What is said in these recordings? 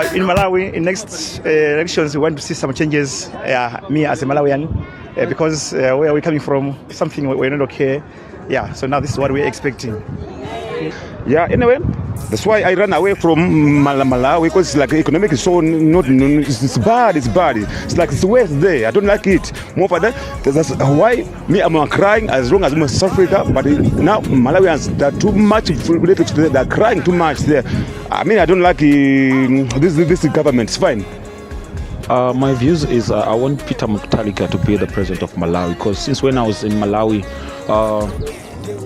In Malawi, in next elections, we want to see some changes. Me as a Malawian, because where we're coming from, something we're not okay. Yeah, so now this is what we're expecting. Yeah, anyway, that's why I ran away from Malawi because it's like economic is so not, it's bad, it's bad. It's like it's worse there. I don't like it. More for that, that's why me, I'm crying as long as I'm in South Africa. But now Malawians, they're too much related to they're crying too much there. I mean, I don't like this government. It's fine. My views is I want Peter Mutharika to be the president of Malawi because since when I was in Malawi,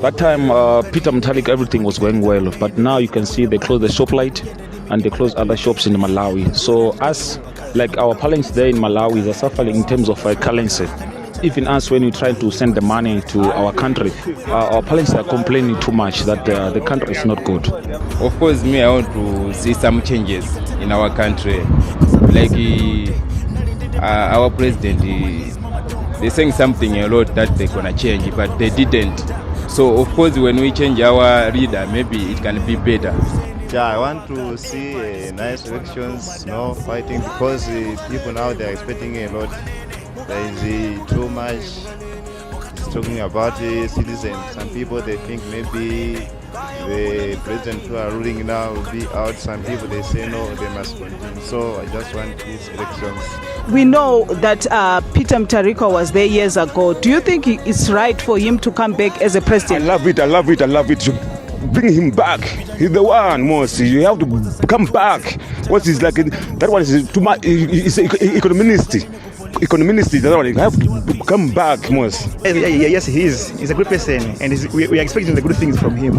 that time Peter Mutharika, everything was going well. But now you can see they closed the Shoprite and they closed other shops in Malawi. So us, like our parents there in Malawi, they're suffering in terms of currency. Even us, when we try to send the money to our country, our parents are complaining too much that the country is not good. Of course, me, I want to see some changes in our country. Like our president, they're saying something a lot that they're gonna change, but they didn't. So of course, when we change our leader, maybe it can be better. Yeah, I want to see nice elections, no fighting, because people now they are expecting a lot. There is too much talking about citizens. Some people, they think maybe the president who are ruling now will be out. Some people, they say no, they must continue. So I just want these elections. We know that Peter Mutharika was there years ago. Do you think it's right for him to come back as a I president? Love it, I love it, I love it. Bring him back. He's the one most. You have to come back. What is like that one is too much. He's economist. Economist. That one. You have to come back most. Yes, he is. He's a good person, and we are expecting the good things from him.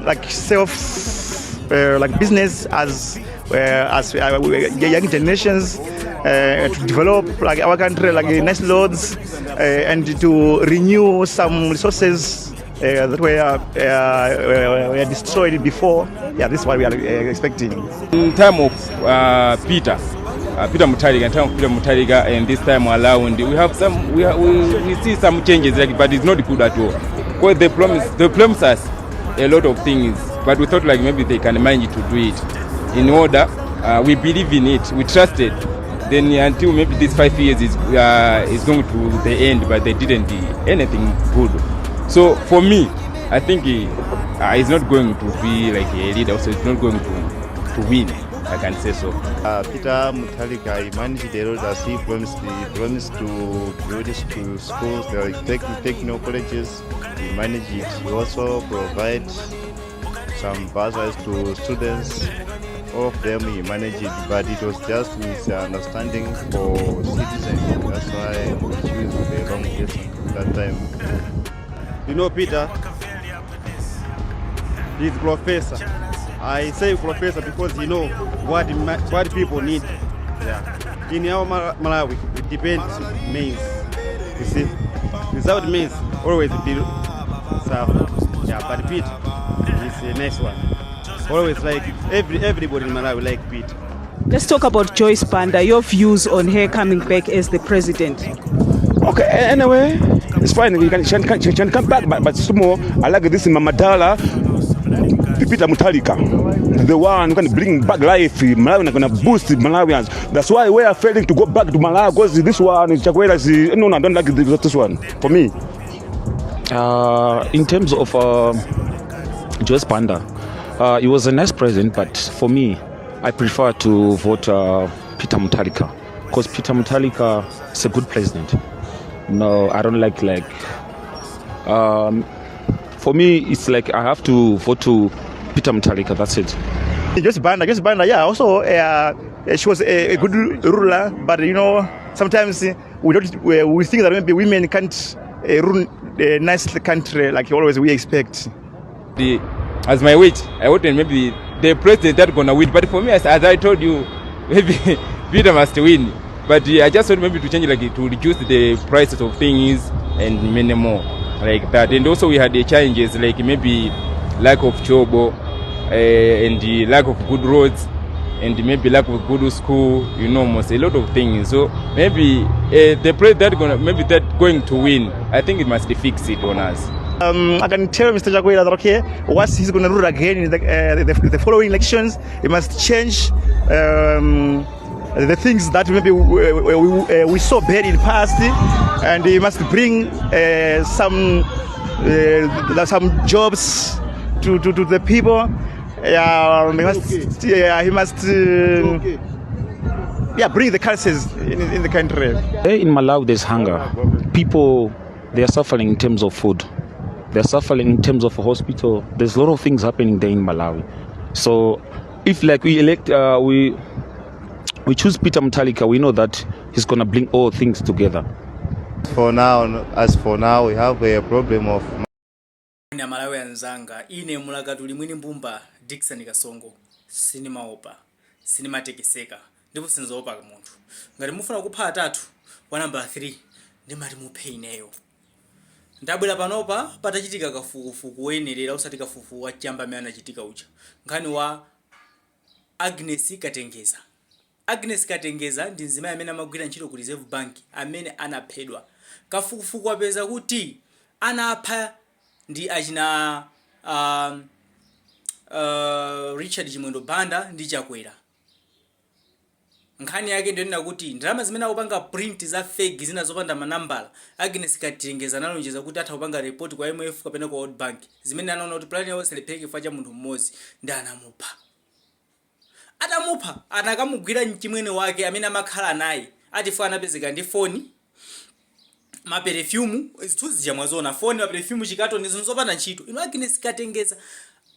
Like self, like business as young generations to develop like our country, like nice roads, and to renew some resources that were destroyed before. Yeah, this is what we are expecting. In time of Peter Mutharika, in time of Peter Mutharika, and this time around, we have some, we, we see some changes, like, but it's not good at all. Because they promise us a lot of things, but we thought like maybe they can manage to do it. In order, we believe in it, we trust it. Then until maybe this 5 years is going to the end, but they didn't do anything good. So for me, I think he's not going to be like a leader, so he's not going to win. I can say so. Peter Mutharika, he managed a lot as he promised. He promised to build schools, like technical colleges. He managed it. He also provide some bursaries to students. All of them he managed it, but it was just misunderstanding for citizens. That's why we choose the wrong person that time. You know Peter, he's professor. I say professor because he know what people need. Yeah. In our Malawi, it depends maize. You see, without maize, always be suffer. Yeah, but Peter is a nice one. Always like everybody in Malawi like Peter. Let's talk about Joyce Banda. Your views on her coming back as the president? Okay, anyway, it's fine. You can, she can come back, but some more. I like this in Mamadala, Peter Mutharika, the one who can bring back life. Malawi gonna boost Malawians. That's why we are failing to go back to Malawi because this one is Chakwera. No, I don't like this one. For me. In terms of Joyce Banda, he was a nice president, but for me, I prefer to vote Peter Mutharika because Peter Mutharika is a good president. No, I don't like. For me, it's like I have to vote to Peter Mutharika. That's it. Joyce Banda, yeah, also she was a good ruler, but sometimes we don't, we think that maybe women can't run a nice country like always we expect. As my weight, I wanted maybe the president that gonna win. But for me, as I told you, maybe Peter must win. But I just want maybe to change, like to reduce the prices of things and many more like that. And also we had the challenges like maybe lack of job and the lack of good roads and maybe lack of good school, most a lot of things. So maybe the president that gonna maybe that going to win, I think it must fix it on us. I can tell Mr. Chakwera that, okay, once he's going to rule again in the following elections, he must change the things that maybe we saw bad in the past, and he must bring some jobs to the people. Yeah, he must, yeah, he must yeah, bring the currencies in the country. There in Malawi, there's hunger. People, they are suffering in terms of food. They're suffering in terms of hospital. There's a lot of things happening there in Malawi. So, if like we elect, we choose Peter Mutharika, we know that he's gonna bring all things together. For now, as for now, we have a problem of Ine Amalawi anzanga, ine mulakatuli mwini mbumba Dickson Kasongo, sinimaopa, sinimatekeseka ndipo sinzopa munthu. Ngati mufuna kupha atatu, wa namba 3 ndimati muphe ineyo. Ndabwera panopa patachitika kafukufuku woyenerera, usati kafukufuku wachamba amene anachitika uja, nkhani wa Agnes Katengeza. Agnes Katengeza ndi mzimayi amene amagwira ntchito ku Reserve Bank amene anaphedwa. Kafukufuku apeza kuti anapha ndi achina Richard Chimwendo Banda ndi Chakwera. Nkhani yake ndiyonena kuti ndalama zimene akupanga print za fake, zina zopanda manambala, Agnes Katengeza analonjeza kuti atha kupanga report kwa IMF kapena kwa World Bank, zimene anaona kuti plan yawo isalephereke chifukwa cha munthu mmodzi, ndi anamupha. Atamupha, anakamugwira mchimwene wake amene amakhala naye, atifu anapezeka ndi foni, maperfume, zithunzi zija mwaziona, foni, maperfume, chikatoni, zinthu zopanda ntchito. Ino Agnes Katengeza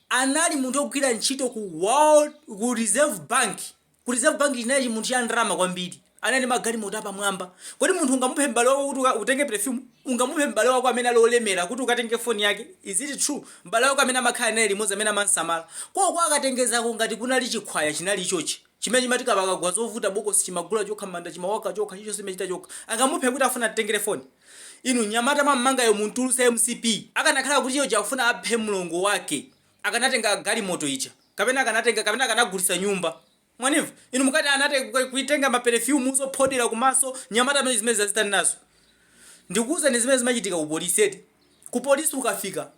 anali munthu ogwira ntchito ku Reserve Bank. Ku Reserve Bank chinali munthu cha ndalama kwambiri, anali ndi magalimoto apamwamba. Kodi munthu ungamuphe m'bale wako kuti utenge perfume? Ungamuphe m'bale wako amene ali olemera kuti ukatenge foni yake? Is it true? M'bale wako amene amakhala naye limodzi, amene amansamala koko akatengezako, ngati kunali chikhwaya chinali ichochi chimene chimati kapakagwa zovuta, bokosi chimagula chokha, manda chimawaka chokha, chichonse chimachita chokha, angamuphe kuti afuna atengere foni? Inu nyamata mammangayo muntulusa MCP. Akanakhala kuti iyo chakufuna aphe mlongo wake, akanatenga galimoto ija, kapena akanatenga, kapena akanagulisa nyumba. Mwanimva inu? Mukati anate kuitenga maperfume zophodera kumaso. Nyamata amene zimene zazitani nazo, ndikuwuzani zimene zimachitika ku polisi eti. Ku polisi ukafika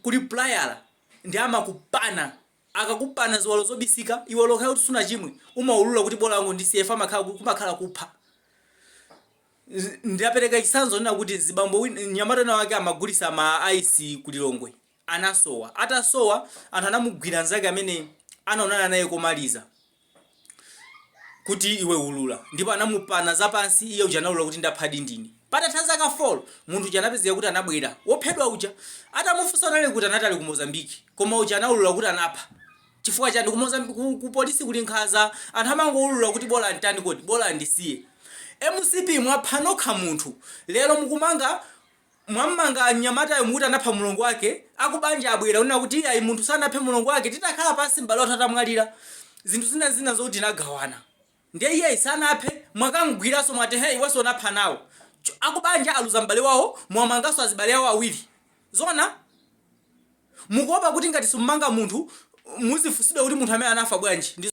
kuli playala ndi amakupana. Akakupana ziwalo zobisika, iwe lokha kuti sunachimwe umaulula kuti bola wangu ndi CF amakhala kumakhala kupha. Ndapereka chitsanzo nena kuti zibambo nyamata wina wake amagulisa ma ice ku Lilongwe, anasowa. Atasowa, anthu anamugwira nzake amene anaonana naye komaliza kuti iwe ulula, ndipo anamupana zapansi. Iye uja anaulula kuti ndaphadi ndine. Patatha zaka 4, munthu uja anapezeka kuti anabwera, wophedwa uja. Atamufunsa unali kuti, anati ali ku Mozambiki, koma uja anaulula kuti anapha. Chifukwa chani? Ku Mozambique, ku polisi kuli nkhaza, anthu amangoulula kuti bola ntani kodi, bola ndisiye. MCP, mwapha nokha munthu. Lero mukumanga, mwammanga mnyamatayo, mukuti anapha mulongo wake. Akubanja abwera kunena kuti iyayi, munthu sanaphe mulongo wake, titakhala pansi m'bale wathu atamwalira, zinthu zina zina zokuti tinagawana, ndiye iyeyi sanaphe. Mwakamgwiranso, mwati hey, iwenso unapha nawo. Akubanja aluza m'bale wawo, mwamanganso azibale awo awiri. Zona mukuopa kuti ngati simmanga munthu, muzifunsidwa kuti munthu amene anafa bwanji ndi